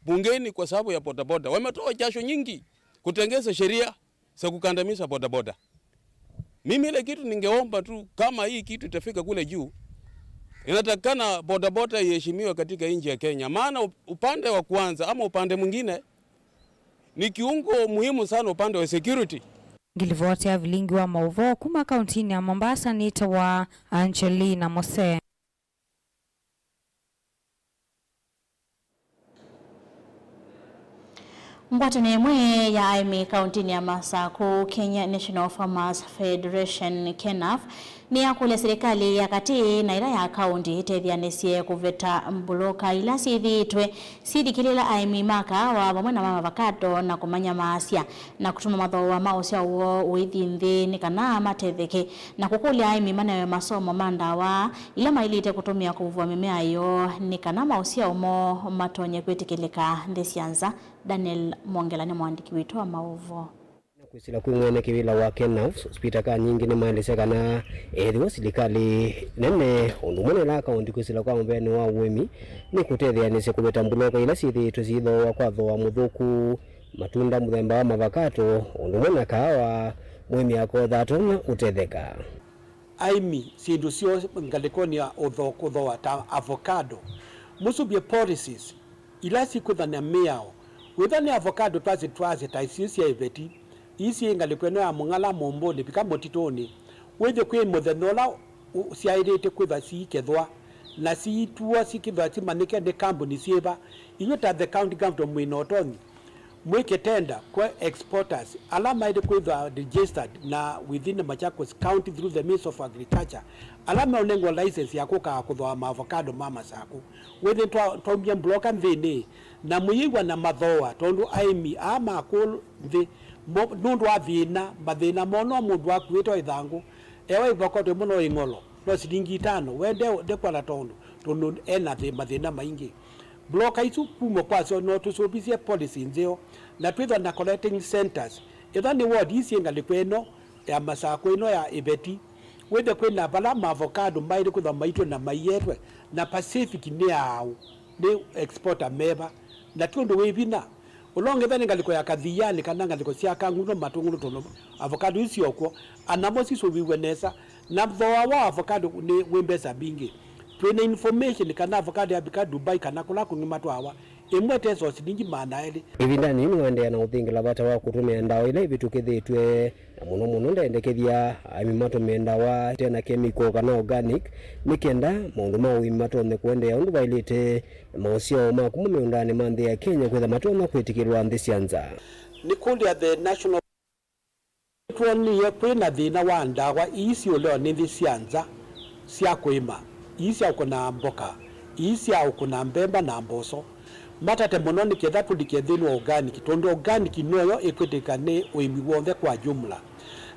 bungeni kwa sababu ya bodaboda. Wametoa jasho nyingi kutengeza sheria za kukandamiza bodaboda. Mimi ile kitu ningeomba tu, kama hii kitu itafika kule juu, inatakana bodaboda iheshimiwe katika nchi ya Kenya, maana up-, upande wa kwanza ama upande mwingine ni kiungo muhimu sana upande wa security. Ngilivoti ya vilingi wa maũvoo kuma kauntinĩ ya Mombasa nĩtawa Angelina Mose. Ngwatanĩo ĩmwe ya aĩmi kauntinĩ ya Masakũ, Kenya National Farmers Federation, KENAF, nĩyakũlya silikalĩ ya katĩ na ĩla ya kaunti ĩtetheanĩsye kũveta mbũlũka ila syĩthĩĩtwe syĩthikĩlĩla aĩmi ma kaawa vamwe na ma avocado na kũmanyamaasya na kũtuma mathooa ma ũsyao woo ũithi nthĩ nĩ kana matetheke, na kũkũlya aĩmi manewe masomo ma ndawa ila maĩlĩte kũtũmĩa kũvuvwa mĩmea yoo nĩ kana maũsyao moo matonye kwĩtĩkĩlĩka nthĩ sya nza. Daniel Mwongela nĩ mũandĩki witũ wa maũvoo. Nĩ Kwĩsĩla kwĩ mwene kĩvĩla wa KENAFS, Peter Kanyingi nĩmaelesya kana ethĩwa silikalĩ nene ũndũ ũmwe na ĩla kaũnti kwĩsĩla kwa mũveni wa ũĩmi nĩkũtetheanĩsya kũveta mbuloka ila syĩthĩĩtwe syĩthooa kwa thooa mũthũku, matunda mũthemba wa mavakato, ũndũ ũmwe na kaawa, mũĩmi akotha atonya ũtetheka. Aĩmi syĩndũ syoo ngalĩkonĩ ya ũtho-, kũthooa ta avocado. Mũsũvye policies ila sikwĩthana mĩao. Wĩtha nĩ avocado twasye, twasye ta isu sya iveti, ii syĩ ngalĩko ĩno ya Mũng'ala, Mũmbũnĩ, vika mũtitũnĩ, wĩthwe kwĩ mũthenya ũla u-, syaĩlĩte kwĩthwa siikethwa, na siituwa sikĩthwa simanyĩke nĩ kambuni syĩva. Inyw'ĩ ta the county government mwĩ na ũtonyi, mwĩke tender kwa exporters ala maĩle kwĩthwa registered na within the Machakos County through the Ministry of Agriculture, ala meũnengwa license ya kũkaa kũthooa maavocado ma Masakũ. Wĩthĩ twa-, twaumya mbuloka nthĩnĩ, na mũyĩw'a na mathooa, tondũ aĩmi aa ma kũũ nthĩ, mo-, nũndũ wa thĩna, mathĩna moo no mũndũ akuĩte o ĩthangũ, ewa ĩvokotwe mũno ĩng'olo, no silingi itano, we nde-, ndekwata tondũ, tondũ ena thĩ-, mathĩna maingĩ. Mbuloka isu kuma kwasyo no tũsũvisye policy nzeo, na twĩthwa na collecting centers. Ĩtha nĩ ward ii syĩ ngalĩko ĩno ya Masakũ ĩno ya Iveti, wĩthe kwĩna vala maavocado maĩle kwĩthwa maitwe na maietwe, na Pacific nĩ aũ, nĩ exporter meva, na ti ũndũ wĩ vinya. Ũla ũngĩ ĩtha nĩ ngalĩko ya Kathianĩ kana ngalĩko sya Kang'uno Matũngũlũ, tondũ avocado isu syokw'o, anamo sisũvĩw'e nesa, na thooa wa avocado nĩ wĩ mbesa mbingĩ. Twĩ na information kana avocado yavika Dubai kana kũla kũngĩ matwawa, ĩmwe ĩtesa o silingi maana elĩ. Ĩvindanĩ yĩu nĩwaendeea na ũthingĩla vata wa kũtũmĩa ndawa ila ivĩtũkĩthĩtw'e, na mũno mũno ndendekethya aĩmi matũmĩe ndawa ite na kemiko kana organic, nĩ kenda maũndũ ma ũĩmi matonye kũendeea ũndũ vaĩlĩte, na maũsyao ma kuma mĩũndanĩ ma nthĩ ya Kenya kwĩtha matonya kwĩtĩkĩlwa nthĩ sya nza. Nĩkũlya the national Nĩtwonie kwĩ na thĩna wa ndawa ii siũlewa nĩ nthĩ sya nza sya kũĩma, ii sya ũkũnaa mboka, ii sya ũkũna mbemba na mboso. Matate mũno nĩ ketha tũlike nthĩnĩ wa organic, tondũ organic noyo ĩkwĩtĩka nĩ ũĩmi w'onthe kwa jumla.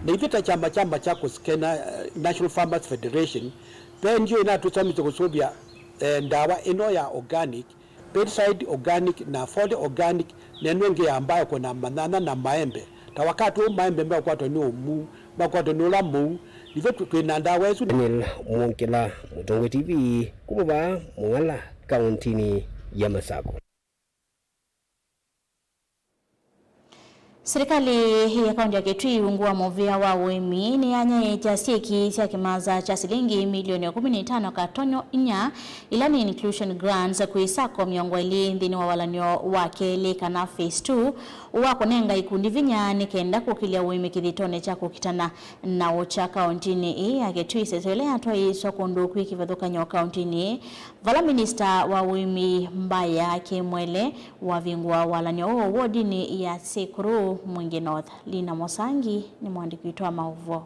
Na ithyĩ ta kyama kya Machakos Kenya, eh, National Farmers Federation, ve N G O ĩnatũsomisye kũsũvĩa, eh, ndawa ĩno ya organic, Bedside organic na Ford organic, na ĩno ĩngĩ ya mbaeko na manyanya na maembe. Ta wakati ũũ maembe meũkwatwa nĩ ũmuu, makwatwa nĩ ũla mũu, nitho twĩ na ndawa ĩsu. Daniel Mwongela, Mũtongoi T V, kuma vaa Mũng'ala, kaũntinĩ ya Masakũ. Silikalĩ ya kaũnti ya Kitui ungu wa mũvĩa wa ũĩmi nĩyanyaĩĩkya syĩki sya kĩmanza kya silingi milioni ĩkũmi na itano katonyo inya, ila nĩ inclusion grants, kwĩ sacco mĩongo ĩlĩ nthĩnĩ wa walan'yo wa kelĩ kana phase two wa kũnenga ikundi vinya nĩ kenda kũkĩlya ũĩmi kĩthĩtonĩ kya kũkitana na ũkya kaũntinĩ ĩĩ ya Kitui. Ĩseso ĩla yatwaĩĩswa kũndũ kwĩ kĩvathũkany'o kaũntinĩ ĩĩ, vala minista wa ũĩmi Mbaya Kimwele wavingũa walan'yo ũũ wodinĩ ya Sekuru Mwingi North. Lina Mosangi nĩ mũandĩki witũ wa maũvoo.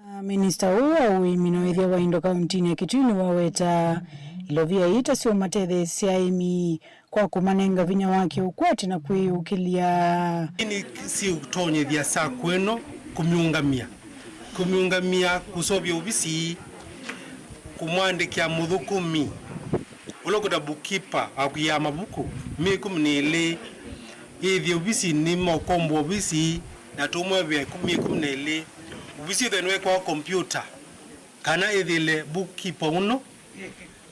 Na minista ũũ wa ũĩmi na ũĩthya wa indo kaũntinĩ ya Kitui nĩwaweta ilovia ii ta syũmatetheesya aĩmi kwa kũmanenga vinya wa kĩũkwati na kwĩyũkĩlya. Nĩ siũtonyethya sacco ĩno kũmĩũngamya, kũmĩũngamya kũseũvya ovisi, kũmwandĩkĩa mũthũkũmi ũla ũkwĩtwa bookkeeper wa kũiaa mavuku, myei ĩkũmi na ĩlĩ, ĩthĩe ovisinĩ ma ũkombo ovisi, na tũmwevea ĩkũmi, myei ĩkũmi na ĩlĩ, ovisi ĩthĩe nĩwĩkĩwa kompyũta, kana ĩthĩle bookkeeper ũno,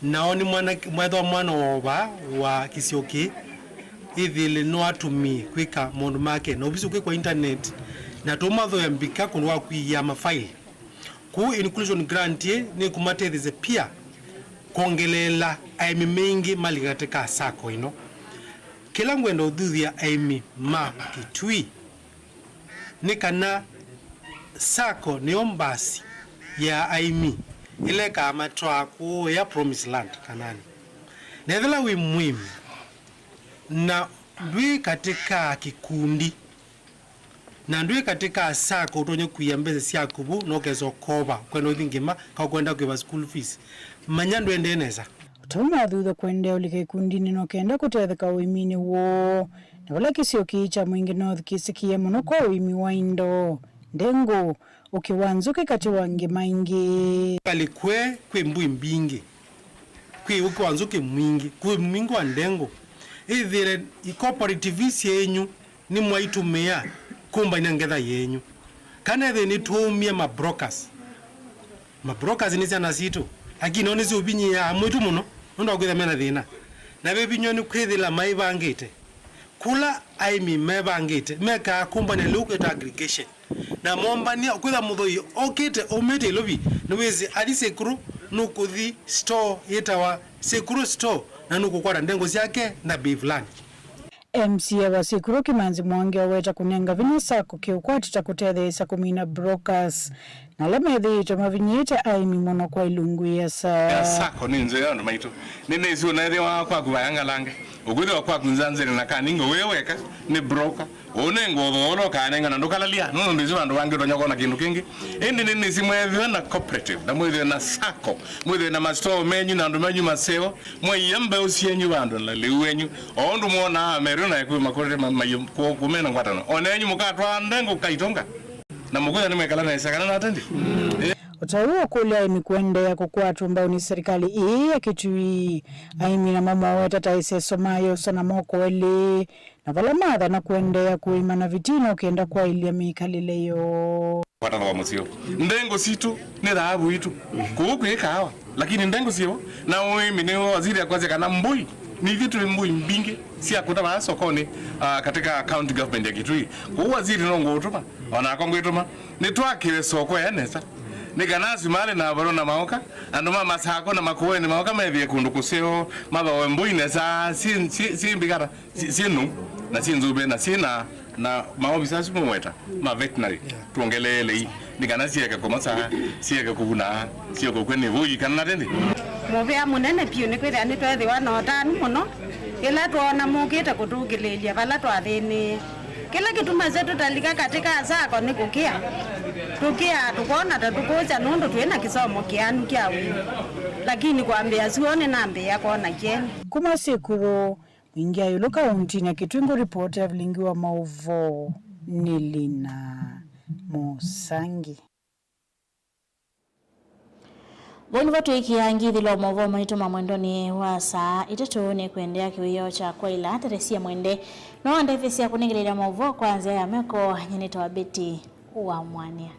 nao nĩ mwana, mwethwa mwana wa ova wa kĩsio kĩĩ, ĩthĩle no atũmĩe kwĩka maũndũ make, na ovisi ũkwĩkwa internet, na tũmathooya mbika kũndũ wa kũiaa mafaili. Kwoou inclusion grant ĩĩ nĩkũmatetheesya pia kwongeleela aĩmi maingĩ malika katĩ ka sacco ĩno. Kĩla ngwenda ũthuthya aĩmi ma Kitui nĩ kana sacco nĩyo mbasi ya aĩmi ĩla ĩkaa matwaa kũũya promised land Kanaani. Na ethĩla wĩ mũĩmi na ndwĩ katĩ ka kĩkundi, na ndwĩ katĩ ka sacco ũtonya kũia mbesa syaku vu, na ũkesa ũkova, ũkwenda ũthi ngima, ka ũkwenda kũĩva school fees, manya ndwendee nesa. Ũtauma ũthuthya kũendeea ũlika ĩkundinĩ no kenda kũtetheka ũĩminĩ woo. Na vala kĩsio kĩĩ kya Mwingi North kĩsĩkĩe mũno kwa ũĩmi wa indo, ndengũ, ũkĩ wa nzũkĩ katĩ wa angĩ maingĩ. Kalĩ kwĩ, kwĩ mbũi mbingĩ, kwĩ ũkĩ wa nzũkĩ mwingĩ, kwĩ mwingĩ wa ndengũ. Ĩthĩle i cooperative syenyu nĩmwaitũmĩa kũmbany'a ngetha yenyu. Kana ethĩwa nĩtwaumie ma brokers. Ma brokers nĩ syana sitũ, lakini o nĩsyo ũvinyĩaa mwĩtu mũno, nũndũ wa kwĩtha mena thĩna. Na vevinywa nĩ kwĩthĩla maĩvangĩte. Kũla aĩmi mevangĩte, mekaa kũmbany'a lĩu kwĩta aggregation. Na mombany'a kwĩtha mũthoi okĩte, aumĩte Ilovi, nĩwĩsĩ athi Sekuru, nũkũthi store yĩtawa Sekuru Store, na nũkũkwata ndengo syake na bei fulani. M C A wa Sekuru Kimanzi Mwangi aweta kũnenga vinya sacco kĩũkwati ta kũtetheesya kũmina brokers, na ala methĩĩtwe mavinyĩĩte aĩmi mũno kwa ilungu ĩasa. Ya sacco nĩ nzeo ya andũ maitũ. Nĩnĩsĩ ũneethĩwa kwaku vaya ngalange, ũkwĩthĩwa kwaku nzanzĩrĩ na kaningo wĩ weka, nĩ broker. Ũnenga ũthooa ũla ũkanenga na ndũkalalia, nũndũ ndĩsĩ vandũ vangĩ ũtonya kwona kĩndũ kĩngĩ. Ĩndĩ nĩnĩsĩ mwethĩwa na cooperative, na mwĩthĩwe na sacco, mwĩthĩwe na masitoo menyu na andũ menyu maseo, mwaia mbeũ syenyu vandũ na lĩu wenyu, o ũndũ mwonaa Ameru na Ekũyũ makũrĩte ma- maiũ kũ- kũmena ngwatanĩo. O nenyu mũkatwaa ndengo kaitonga, na mũkwĩthwa nĩmwekala nesa kana natendi. O ta ũu ũkũlya aĩmi kũendeea kũkwatwa mbau nĩ serikali ĩĩ ya Kitui. Aĩmi namo moweta ta ĩseso mayosa na moko elĩ, na vala mathana kũendeea kũĩma na vitina ũkenda kwaĩlya mĩkalĩle yoo. Ngwatanĩo wa mũsyĩ. Ndengo sitũ nĩ thaavu itũ. Kũu kwĩ kaawa, lakini ndengo syĩvo. Na ũĩmi nĩ waziri akwasya kana mbũi, nĩ ithyĩ twĩ mbũi mbingĩ sya kũta vaa sokonĩ, ah, katika county government ya Kitui. Kũu waziri no ngũũtũma, o nakwa ngwĩtũma. Nĩtwakĩwe soko ya nesa. Nĩ kana asu malĩ na valo na maoka, andũ ma Masako na Makueni maoka methĩe kũndũ kũseo, mathoe mbũi nesa, syĩ, syĩ, syĩ mbikata. Syĩ, syĩ nũu, na syĩ nzũve, na syĩ na, na maovisa asu mũweta ma veterinary, twongeleelei, nĩ kana syeke kũmasa, syeke kũvuna, syeke kw'e nĩ vũi, kana natendi. Mũvea mũnene vyũ nĩ kwĩthĩa nĩtweethĩwa na ũtanu mũno, ĩla twoona mũkĩte kũtũkĩlĩĩlya vala twathĩnĩe. Kĩla kĩtumasya tũtalika katĩ ka sacco nĩ kũkĩa. Tũkĩaa tũkona ta tũkũsya nũndũ twĩ na kĩsomo kĩanu kya ũĩmi. Lakini kwambĩĩa syũa nĩnambĩĩa kwona kyeni. Kuma Sekuru, Mwingi Ayulu kauntinĩ ya Kitui, ngũripota Vilingi wa maũvoo nĩ Lina Mũsangi. Vau nĩvo tũikĩaa ngithĩlo wa maũvoo maitũ ma mwendonĩ wa saa itatũ. Nĩ kũendeea kĩwĩoo kya kwaĩla, tetheesya mwende no andethesya kũnengelelya maũvoo kwa nzĩa ya meko. Nyie nĩtawa Betty wa Mwania.